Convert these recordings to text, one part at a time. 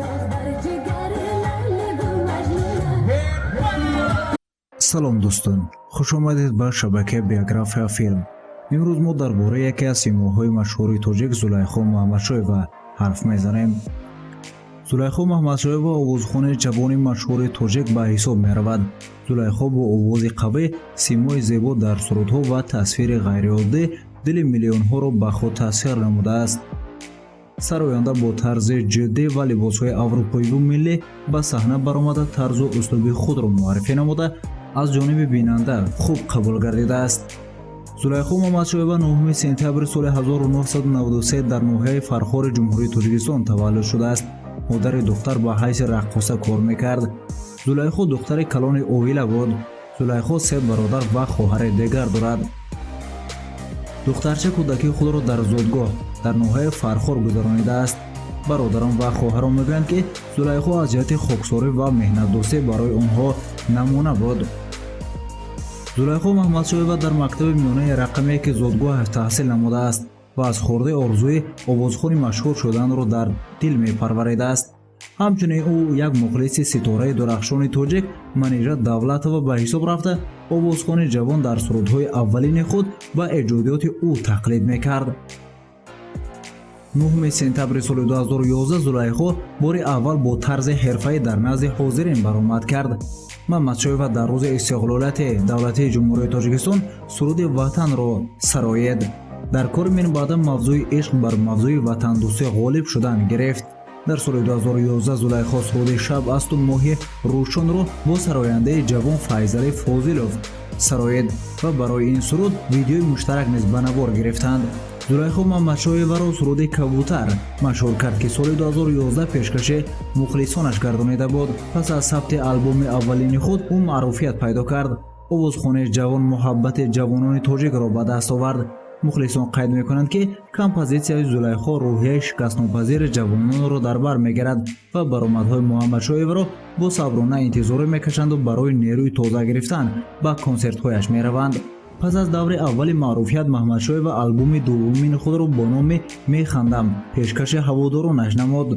Доғ бар ҷигар Лайливу Маҷнунам. Салом, дӯстон, хушомадед ба шабакаи Биография Филм. Имрӯз мо дар бораи яке аз симоҳои машҳури тоҷик, Зулайхо Муҳаммадшоева, ҳарф мезанем. Зулайхо Муҳаммадшоева овозхони ҷавони машҳури тоҷик ба ҳисоб меравад. Зулайхо бо овози қавӣ, симои зебо дар сурудҳо ва тасвири ғайриоддӣ дили миллионҳоро ба худ таъсир намудааст. Сароянда бо тарзи ҷиддӣ ва либосҳои аврупоиву миллӣ ба саҳна баромада, тарзу услуби худро муаррифӣ намуда, аз ҷониби бинанда хуб қабул гардидааст. Зулайхо Муҳаммадшоева 9 сентябри соли 1993 дар ноҳияи Фархори Ҷумҳурии Тоҷикистон таваллуд шудааст. Модари духтар ба ҳайси раққоса кор мекард. Зулайхо духтари калони оила буд. Зулайхо се бародар ва хоҳари дигар дорад. Духтарча кӯдакии худро дар зодгоҳ, дар ноҳияи Фархор гузаронидааст. Бародарон ва хоҳарон мегӯянд, ки Зулайхо аз ҷиҳати хоксорӣ ва меҳнатдӯстӣ барои онҳо намуна буд. Зулайхо Муҳаммадшоева дар мактаби миёнаи рақаме ки зодгоҳаш таҳсил намудааст ва аз хурдӣ орзуи овозхони машҳур шуданро дар дил мепарваридааст. Ҳамчунин ӯ як мухлиси ситораи дурахшони тоҷик Манижа Давлатова ба ҳисоб рафта, овозхони ҷавон дар сурудҳои аввалини худ ба эҷодиёти ӯ тақлид мекард. 9 сентябри соли 2011 Зулайхо бори аввал бо тарзи ҳирфаӣ дар назди ҳозирин баромад кард. Мамадшоева дар рӯзи истиқлолияти давлатии Ҷумҳурии Тоҷикистон суруди «Ватанро» сароед. Дар кори минбаъда мавзӯи ишқ бар мавзӯи ватандӯстӣ ғолиб шудан гирифт. Дар соли 2011 Зулайхо суруди «Шаб асту моҳи рӯшонро» бо сарояндаи ҷавон Файзалӣ Фозилов сароед ва барои ин суруд видеои муштарак низ ба навор гирифтанд. Зулайхо Мамадшоеваро суруди «Кабутар» машҳур кард, ки соли 2011 пешкаши мухлисонаш гардонида буд. Пас аз сабти албоми аввалини худ ӯ маъруфият пайдо кард. Овозхонаи ҷавон муҳаббати ҷавонони тоҷикро ба даст овард. Мухлисон қайд мекунанд, ки композитсияи Зулайхо рӯҳияи шикастнопазири ҷавононро дар бар мегирад ва баромадҳои Муҳаммадшоеваро бо саброна интизорӣ мекашанду барои нерӯи тоза гирифтан ба консертҳояш мераванд. Пас аз даври аввали маъруфият Маҳмадшоева албоми дуввумини худро бо номи «Механдам» пешкаши ҳаводоронаш намуд.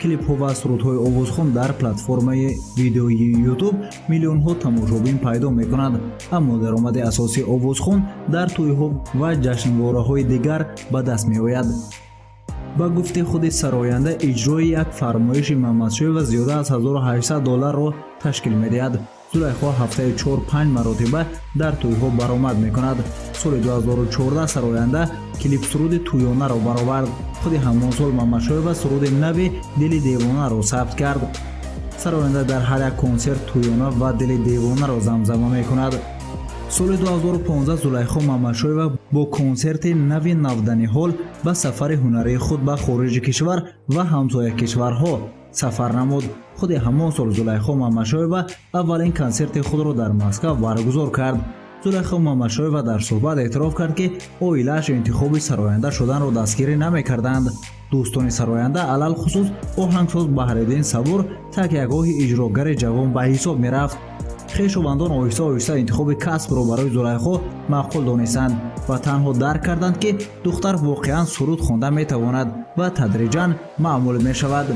Клипҳо ва сурудҳои овозхон дар платформаи видеоии Ютуб миллионҳо тамошобин пайдо мекунад, аммо даромади асосии овозхон дар тӯйҳо ва ҷашнвораҳои дигар ба даст меояд. Ба гуфти худи сароянда, иҷрои як фармоиши Мамадшоева зиёда аз 1800 долларро ташкил медиҳад. Зулайхо ҳафтаи 4-5 маротиба дар тӯйҳо баромад мекунад. Соли 2014 сароянда клипсуруди «Тӯёнаро» баровард. Худи ҳамон сол Мамадшоева суруди нави «Дили девонаро» сабт кард. Сароянда дар ҳар як консерт «Тӯёна» ва «Дили девонаро» замзама мекунад. Соли 2015 Зулайхо Мамадшоева бо консерти нави «Навданиҳол» ба сафари ҳунарии худ ба хориҷи кишвар ва ҳамсоя кишварҳо сафар намуд. Худи ҳамон сол Зулайхо Мамадшоева аввалин консерти худро дар Москав баргузор кард. Зулайхо Мамадшоева дар суҳбат эътироф кард, ки оилааш интихоби сароянда шуданро дастгирӣ намекарданд. Дӯстони сароянда, алалхусус оҳангсоз Баҳриддин Сабур, такягоҳи иҷрогари ҷавон ба ҳисоб мерафт. Хешовандон оҳиста оҳиста интихоби касбро барои Зулайхо маъқул донистанд ва танҳо дарк карданд, ки духтар воқеан суруд хонда метавонад ва тадриҷан маъмул мешавад.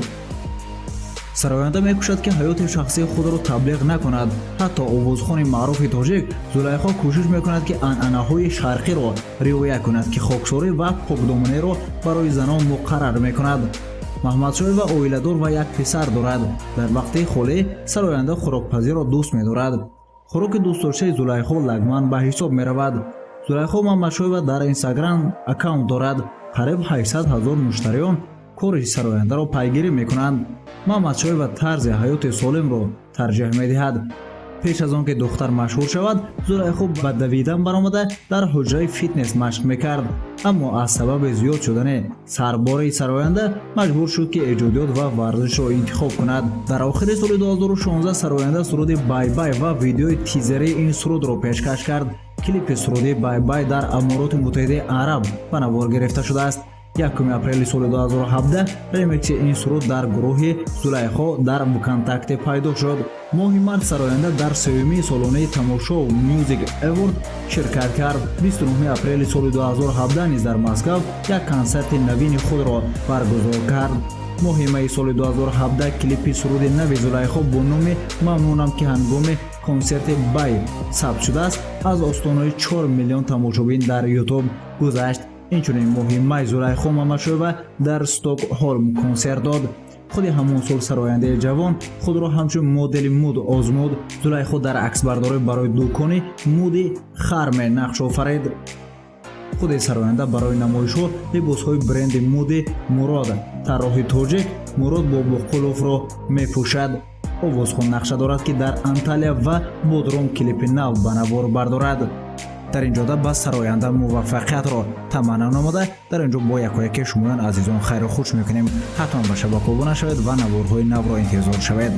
Сароянда мекӯшад, ки ҳаёти шахсии худро таблиғ накунад. Ҳатто овозхони маъруфи тоҷик Зулайхо кӯшиш мекунад, ки анъанаҳои шарқиро риоя кунад, ки хоксорӣ ва покдоманиро барои занон муқаррар мекунад. Маҳмадшоева оиладор ва як писар дорад. Дар вақти холӣ сароянда хӯрокпазиро дӯст медорад. Хӯроки дӯстдоштаи Зулайхо лагман ба ҳисоб меравад. Зулайхо Маҳмадшоева дар Инстаграм аккаунт дорад. Қариб 800 ҳазор муштариён кори сарояндаро пайгирӣ мекунанд. Маҳмадшоева тарзи ҳаёти солимро тарҷиҳ медиҳад. Пеш аз он ки духтар машҳур шавад, Зулайхо ба давидан баромада, дар ҳуҷраи фитнес машқ мекард, аммо аз сабаби зиёд шудани сарбори сароянда маҷбур шуд, ки эҷодиёт ва варзишро интихоб кунад. Дар охири соли 2016 сароянда суруди «Бай-бай» ва видеои тизерии ин сурудро пешкаш кард. Клипи суруди «Бай-бай» дар Амороти Муттаҳидаи Араб ба навор гирифта шудааст. 1 апрели соли 2017 ремикси ин суруд дар гурӯҳи Зулайхо дар ВКонтакте пайдо шуд. Моҳи март сароянда дар сеюмии солонаи Тамошо Music Award ширкат кард. 29 апрели соли 2017 низ дар Москав як консерти навини худро баргузор кард. Моҳи майи соли 2017 клипи суруди нави Зулайхо бо номи «Мамнунам», ки ҳангоми консерти «Бай» сабт шудааст, аз остонаи 4 миллион тамошобин дар Ютуб гузашт. Инчунин моҳи май Зулайхо Мамадшоева дар Стокҳолм консерт дод. Худи ҳамон сол сарояндаи ҷавон худро ҳамчун модели муд озмуд. Зулайхо дар аксбардорӣ барои дукони муди Харме нақш офарид. Худи сароянда барои намоишҳо либосҳои бренди муди Мурод, тарроҳи тоҷик Мурод Бобоқуловро мепӯшад. Овозхон нақша дорад, ки дар Анталия ва Бодрум клипи нав ба навор бардорад. Дар ин ҷода ба сароянда муваффақиятро таманно намуда, дар ин ҷо бо якояке шумоён азизон хайру хуш мекунем. Ҳатман ба шабака обуна шавед ва наворҳои навро интизор шавед.